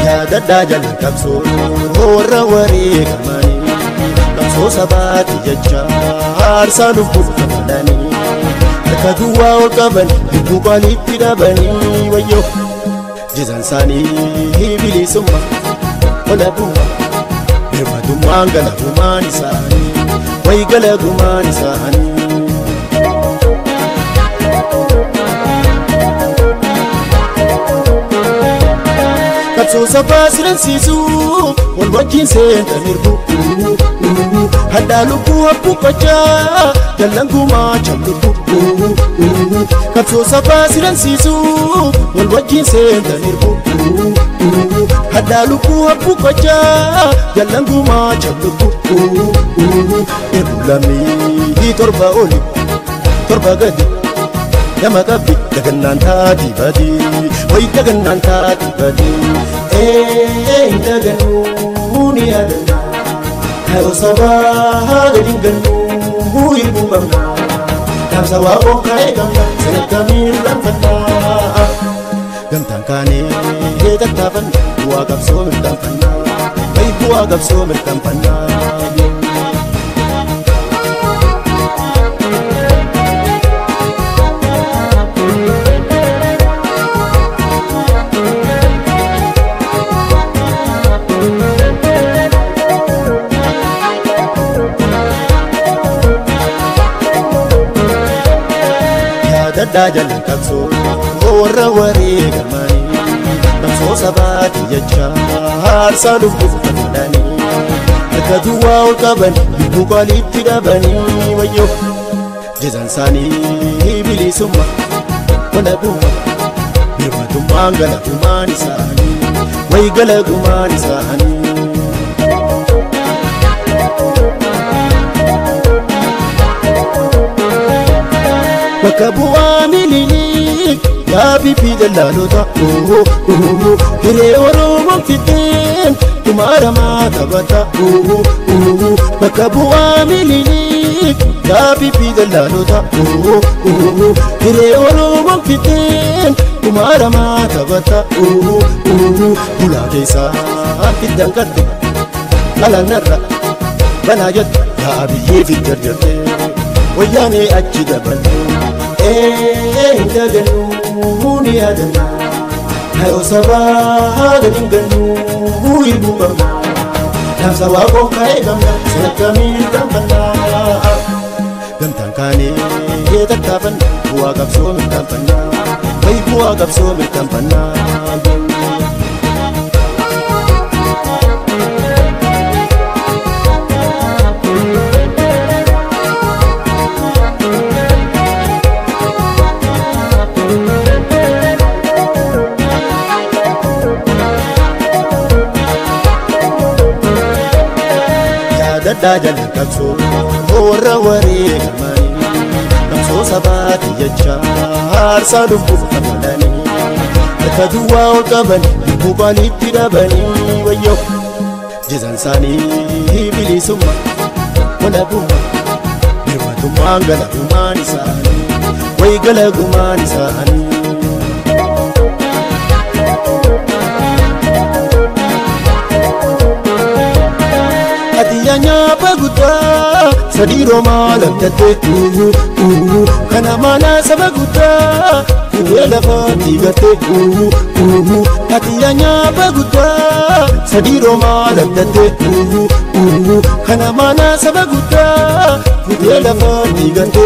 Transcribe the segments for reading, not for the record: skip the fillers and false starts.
Yaadadhaa qabsoo warra wareegamanii qabsoo sabaati jecha aarsaa lubbuu kafalanii harka duwwaa ol qaban lubbuu qaaliitti dhabanii wayyoo jizaan isaanii bilisummaa walabummaa birmadummaan galagumaan isaanii wayi galagumaan isaanii. Qabsoo sabaa siransiisuu wal wajjin seentan hirbu hadhaa lubbuu habbuuqqachaa jallan gumaachan lubbuu qabsoo sabaa siransiisuu wal wajjin seentan hirbu hadhaa lubbuu habbuuqqachaa jallan gumaachan lubbuu eebbu lamii torba oli torba gadi. Nama qabdi dagannaan taati badii wayi dagannaan taati badii hin dagannuu ni yaadanna yeroo sabaa gadi hin gannuu hirbuu qabna dhaamsa waaqoo kaa'ee qabna sadarkamiin irraanfannaa gamtaan kaanee tattaafanna bu'aa qabsoo mirkaanfannaa wayi bu'aa qabsoo mirkaanfannaa. Yaadadhaa jalaan qabsoo warra wareegamanii qabsoo sabaati jecha aarsaa lubbuu kafalanii harka duwwaa ol qaban lubbuu qaaliitti dhabanii wayyoo jizaan isaanii bilisummaa walabummaa birmadummaan galagumaan isaanii wayi galagumaan isaanii. Bakka bu'aa miliilii yaa fi dallaalota hiree Oromoon fixeen kumaaramaa taphata bakka bu'aa miliilii yaa fi dallaalota hiree Oromoon fixeen kumaaramaa taphata bulaa keessaa fiddan kadde alanarra banaa jettu yaa biyyee fidjarjarte wayyaanee achi dabalte. Hin dagannuu ni yaadanna yeroo sabaa gadi hin gannuu hirbuu qabna dhaamsa waaqoo kaa'ee qabna sadarkamiin irraanfannaa gamtaan kaanee tattaafanna bu'aa qabsoo mirkaanfannaa wayi bu'aa qabsoo mirkaanfannaa. Yaadadhaa jalaan qabsoo warra wareegamanii qabsoo sabaati jecha aarsaa lubbuu kafalanii harka duwwaa ol qaban lubbuu qaaliitti dhabanii wayyoo jizaan isaanii bilisummaa walabummaa birmadummaan galagumaan isaanii wayi galagumaan isaanii. Ati nyaapa guddaa sadii roomaa lamtatte kana maana saba guddaa fuudhee lafaatti gatte ati nyaapa guddaa sadii roomaa lamtatte kana maana saba guddaa fuudhee lafaatti gatte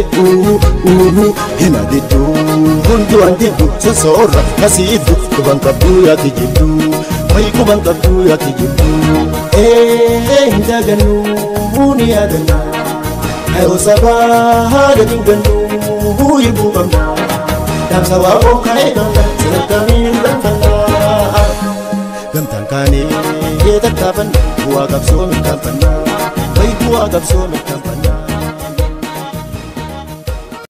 hima didduu hundumaan didduu sossoorra asii idduu quban qabduu yaaki jidduu wayi quban qabduu yaaki jidduu. Hin dagannuu ni yaadanna yeroo sabaa gadi hin gannuu hirbuu qabna dhaamsa waaqoo kaa'ee qabna sadarkamiin irraanfannaa gamtaan kaanee tattaafanna bu'aa qabsoo mirkaanfannaa wayi bu'aa qabsoo mirkaanfannaa.